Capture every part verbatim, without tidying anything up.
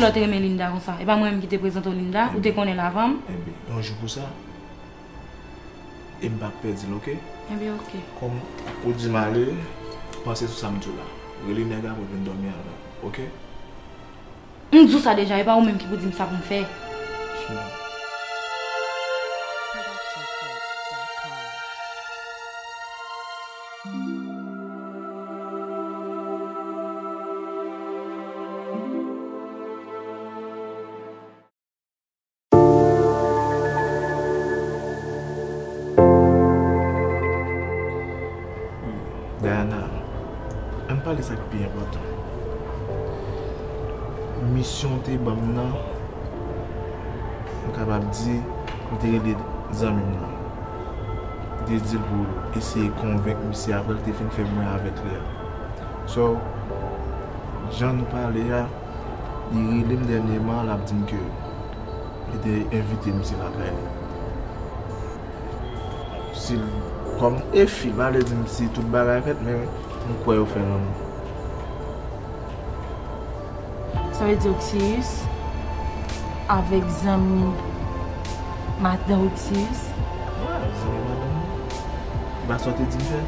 lè w te renmen Linda konsa? E pa mwen menm ki te prezante w Linda, ou te konnen l avan m? Enben, yon jou pou sa, e m p ap pèdi l, oke? Enben, oke. Kòm ou di m ale, panse sou sa m di w la. Rele nèg la pou l vin dòmi avè m, oke? M di w sa deja, e pa ou menm ki pou di m sa pou m fè. Chimè. Diana, ann pale sa k pi enpòtan. Misyon w te ban m nan, m kapab di, m te rele zanmi m nan. M te di l pou l eseye konvenk misye apre l te fin fè mwen avèk li a. So, jan nou pale a, li rele m dènyèman, l ap di m ke li te envite misye lakay li. Si l, kòm e fi, m ale di m si tout bagay fèt, men m kwè yo fè lanmou. Sa vle di Oxius avèk zanmi madan Oxius? Wi, zanmi madan m. Ba sa w te di m fè?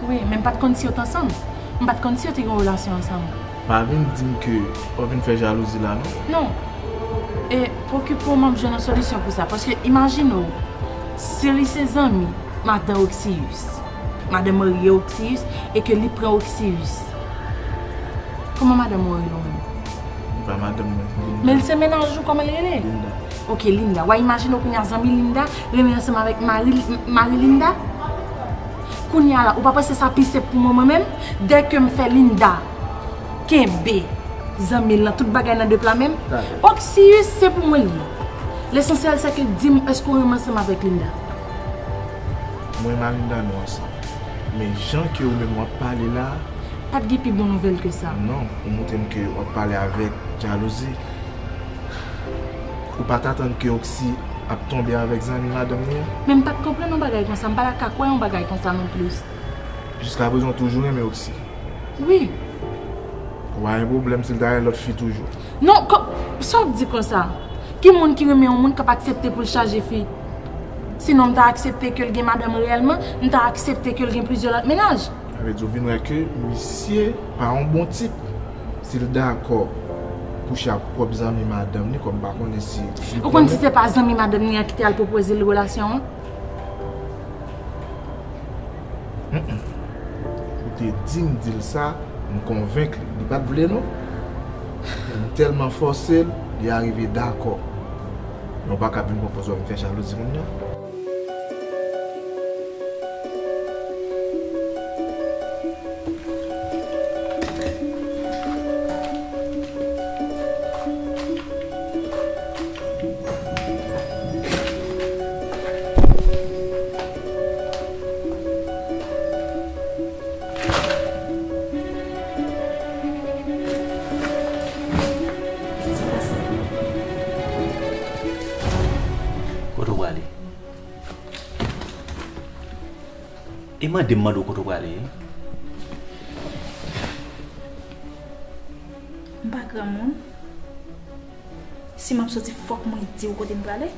Wi, men m pa t konn si yo t ansanm. M pa t konn si yo te gen yon relasyon ansanm. Pa vin di m ke w ap vin fè jalouzi la, non. Non. E, pa okipe w, m ap jwenn yon solisyon pou sa. Paske, imajine w, si li se zanmi madan Oxius, madan marye Oxius, e ke li pran Oxius. Kòman madanm ou rele w menm? Li pa madanm mwen, Linda. Men l se mennaj ou, kòman l rele? Linda. Oke, Linda. W a imajine w kounye a zanmi Linda renmen ansanm avèk mari, mari Linda? Kounye a la, ou pa panse sa pi senp pou mwen, mwen menm? Dèke m fè Linda kenbe zanmi l nan tout bagay nan de pla menm? Oksius, se pou mwen l ye. Lesansyèl se ke di m èske w renmen ansanm avèk Linda? Mwen renmen Linda, nou ansanm. Men jan ke ou menm w ap pale la, pa t gen pi bon nouvèl ke sa. Non, ou montre m ke w ap pale avèk jalouzi. Ou pa t atann ke Oksi ap tonbe avèk zanmi madanm li an? Men m pa t konprann yon bagay konsa, m pa t ka kwè yon bagay konsa non plis. Jiskaprezan w toujou renmen Oksi? Wi. Ou pa gen pwoblèm si l ta gen lòt fi toujou? Non, kò-, sa w ap di konsa? Ki moun ki renmen yon moun k ap aksepte pou l chaje fi? Sinon, m ta aksepte ke l gen madanm reyèlman, m ta aksepte ke l gen plizyè lòt mennaj. Sa vle di w vin wè ke misye pa yon bon tip. Si l dakò kouche ak pwòp zanmi madanm li, kòm m pa konnen si, si l konnen. Ou konn si se pa zanmi madanm li an ki te al pwopoze l relasyon an? Mm-mm. Ou te di m di l sa, m konvenk li. Li pa t vle non. M tèlman fòse l, li arive dakò. Men w pa ka vin pran pòz w ap fè jalouzi moun nan. Kote w prale? E mande m mande w kote w prale, wi. M pa granmoun. Si m ap soti, fòk mwen di w kote m prale.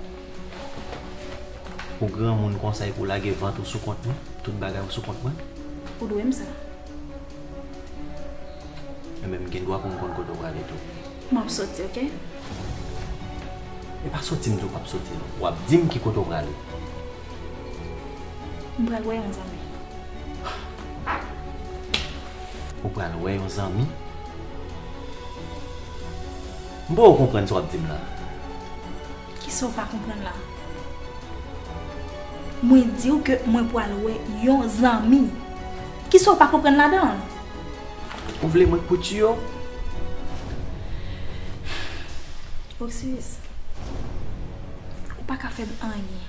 Ou granmoun konsa epi w lage vant ou sou kont mwen, tout bagay ou sou kont mwen? Ou dwe m sa. Enben, m gen dwa pou m konn kote w prale tou. M ap soti, oke? E pa soti m di w p ap soti, non. W ap di m ki kote w prale. M pral wè yon zanmi. Ou pral wè yon zanmi? M poko konprann sa w ap di m la. Kisa w pa konprann la? Mwen di w ke mwen pral wè yon zanmi. Kisa w pa konprann ladan l? Ou vle mwen k pou tiye w? Oksiris, ou pa ka fè m anyen.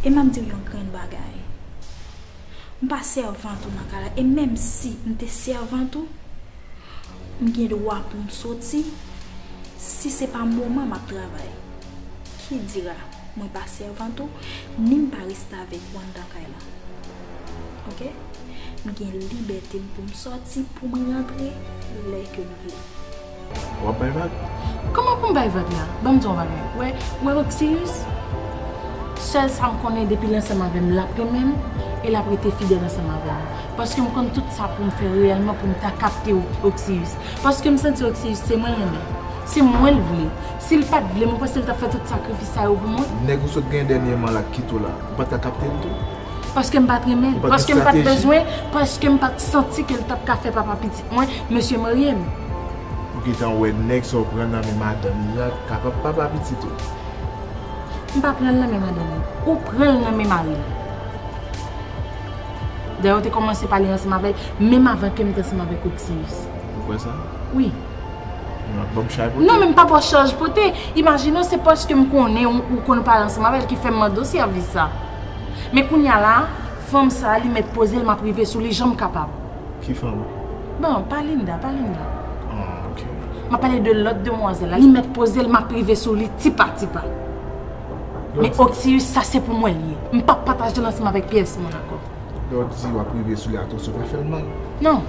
E m ap di w yon grenn bagay. M pa sèvant ou nan kay la. E menm si m te sèvant ou, m gen dwa pou m soti si se pa moman m ap travay. Kidira, mwen pa sèvant ou, ni m pa restavèk ou anndan kay la. Oke? M gen libète m pou m soti, pou m rantre lè ke m vle. W ap bay vag? Kòman pou m bay vag la? Ban m di w yon bagay. Wè, wè Oksiyis, sèl sa m konnen, depi l ansanm avè m, l ap renmen m e l ap rete fidèl ansanm avè m. Paske m konn tout sa pou m fè reyèlman pou m ta kapte Oksiyis. Paske m santi Oksiyis se mwen l renmen. Se mwen l vle. Si l pa t vle m, ou panse l t ap fè tout sakrifis sa yo pou mwen? Nèg ou sot genyen dènyèman la k kite w la, ou pa t ka kapte l tou? Paske m pa t renmen l. Paske m pa t bezwen, paske m pa t santi ke l t ap ka fè papa pitit mwen, mesye marye m. Ou gentan wè nèg sa w pran nan men madanm li a kapab papa pitit ou? M pa pran l nan men madanm li. Ou pran l nan men mari l. Dayè, ou te kòmanse pale ansanm avè l menm avan ke m te ansanm avèk Oksiyis. Ou kwè sa? Wi. Ou ap ban m chay pote? Non, men m pa ba w chaj pote. Imajine w, se paske m konnen ou, ou konn pale ansanm avè l ki fè m mande w sèvis sa. Men kounye a la, fanm sa a, li mèt poze l, m ap rive sou li jan m kapab. Ki fanm? Bon, pa Linda, pa Linda. Ah, ok. M ap pale de lòt demwazèl la. Li mèt poze l, m ap rive sou li tipa tipa. Men Oksiyis, sa se pou mwen l ye. M p ap pataje l ansanm avèk pyès moun ankò. Lè w di w ap rive sou li, atansyon, pa fè l mal. Non.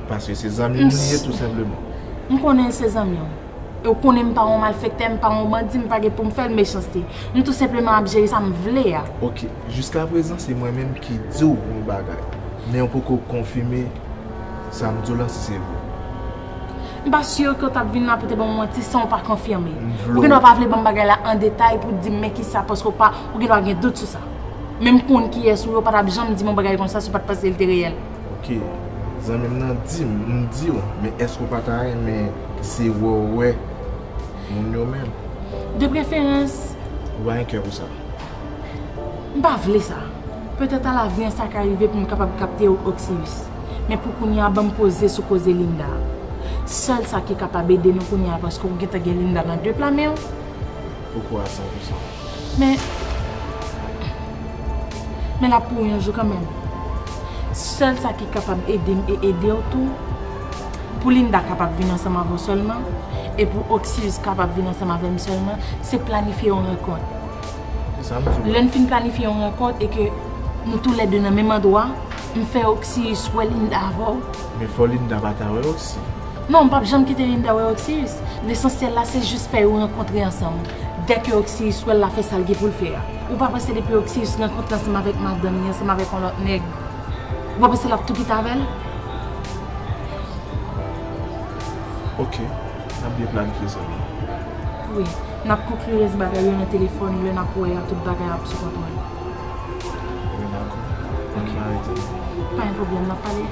Paske se zanmi m li ye, tou senpleman. M konnen l se zanmi w. E w konnen m pa yon malfektè, m pa yon bandi, m pa gen pou m fè l mechanste. M tou senpleman ap jere sa m vle a. Ok, jiskaprezan se mwen menm ki di w yon bagay, men w poko konfime sa m di w lan si se vre. M pa si ke w t ap vin la pou te ban m manti san w pa konfime. Ou gendwa pa vle ban m bagay la an detay pou di m men kisa, paske w pa, ou gendwa gen dout sou sa. Men m konn kiyès ou ye, w pa t ap janm di m yon bagay konsa si w pa t panse l te reyèl. Ok, zanmi m nan di m, m di w, men èske w pa ta renmen se wè w wè moun yo menm? De preferans. Ou pa gen kè pou sa? M pa vle sa. Petèt alavni sa ka rive pou m kapab kapte Oksiyis. Men pou kounye a, ban m poze sou koze Linda a. Sèl sa ki kapab ede nou kounye a, paske w gentan gen Linda nan de pla men w. Poko a san pou san. Men, men l ap pou ou yon jou kanmenm. Sèl sa ki kapab ede m e ede w tou, pou Linda kapab vin ansanm avè w sèlman, e pou Oksiyis kapab vin ansanm avè m sèlman, se planifye yon rankont. Lè n fin planifye yon rankont e ke nou toulède nan menm andwa, m fè Oksiyis wè Linda avè w. Men fò Linda pa ta wè Oksi. Non, m p ap janm kite Linda wè Oksiyis. Lesansyèl la, se jis fè yo rankontre ansanm. Dèke Oksiyis wè l, l a fè sa l gen pou l fè a. Ou pa panse depi Oksiyis rankontre ansanm avèk madanm li, ansanm avèk yon lòt nèg, ou pa panse l ap tou kite avè l? Ok, n ap byen planifye sa. Wi, n ap konkli rès bagay yo nan telefòn lè n ap wè a, tout bagay ap sou kontwòl. Ebyen dakò. Ann arete. Pa gen pwoblèm, n ap pale.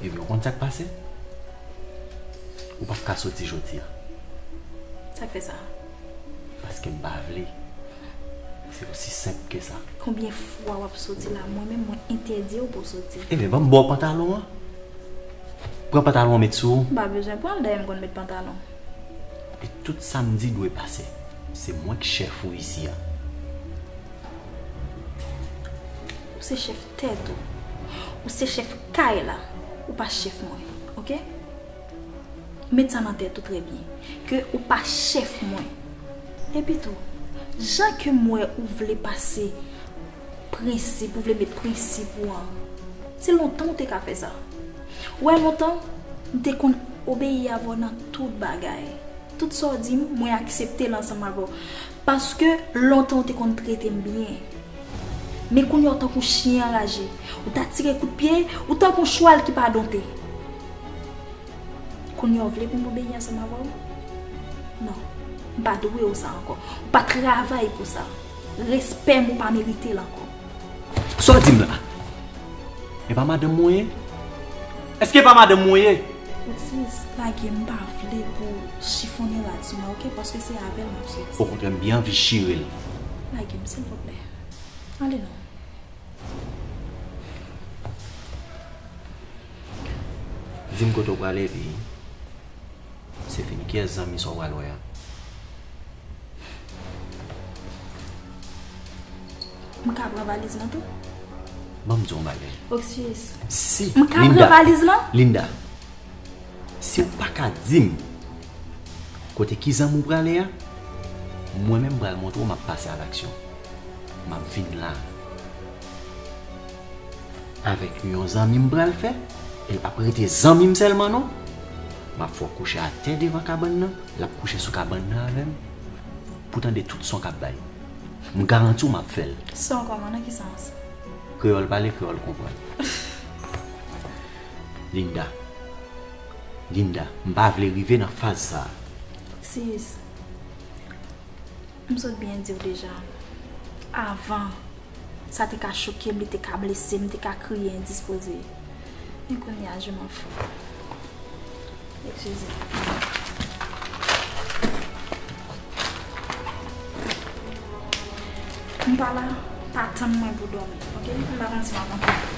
Ebyen, ou konn sa k pase? Ou p ap ka soti jodi a. Sa k fè sa? Paske m pa vle. Se osi senp ke sa. Konbyen fwa w ap soti la? Mwen menm, mwen entèdi w pou w soti. Ebyen, ban m ba w pantalon an. Pran pantalon an, met sou ou. M pa bezwen pran l, dayè m konn met pantalon. E tout sa m di dwe pase. Se mwen k chèf ou isi a. Ou se chèf tèt ou. Ou se chèf kay la. Ou pa chèf mwen, oke? Met sa nan tèt ou trè byen, ke ou pa chèf mwen. Epi tou, jan ke m wè ou vle pase prensip, ou vle met prensip ou an, se lontan ou te ka fè sa. Ou wè, lontan, m te konn obeyi avè w nan tout bagay. Tout sa w di m, mwen aksepte l ansanm avè w. Paske lontan ou te konn trete m byen. Men kounye a w tankou chen anraje. Ou ta tire kout pye, ou tankou chwal ki pa donte. Kounye a w vle pou m obeyi ansanm avè w? Non, m pa dwe w sa ankò. Ou pa travay pou sa. Respè m ou pa merite l ankò. Sa w di m la? E pa madanm mwen ye? Èske e pa madanm mwen ye? Otis, lage m, m pa vle pou w chifonnen rad sou mwen, oke? Paske se avè l m ap soti. Okontrè, m byen anvi chire l. Lage m, silvouplè. Ale non. Di m kote w prale, epi se fini. Kiyès zanmi sa w pral wè a? M ka pran valiz lan tou? Ban m di w yon bagay. Oksiyis. Si. M ka pran valiz lan? Linda. Si w pa ka di m kote ki zanmi w prale a, mwen menm m pral montre w m ap pase alaksyon. M ap vin la. Avèk yon zanmi m pral fè, e l p ap rete zanmi m sèlman non. M ap fè w kouche atè devan kabann nan, l ap kouche sou kabann nan avè m, pou tande tout son k ap bay. M garanti w m ap fè l. Son kòman, nan ki sans? Kreyòl pale, kreyòl konprann. Linda, Linda, m pa vle rive nan faz sa a. Sis, m sot byen di w deja. Avan, sa te ka choke m, li te ka blese m, m te ka kriye endispoze. Men kounye a, je m'en fous. Eskize. M pa la, pa tann mwen pou dòmi, oke? M pa konn si m ap antre.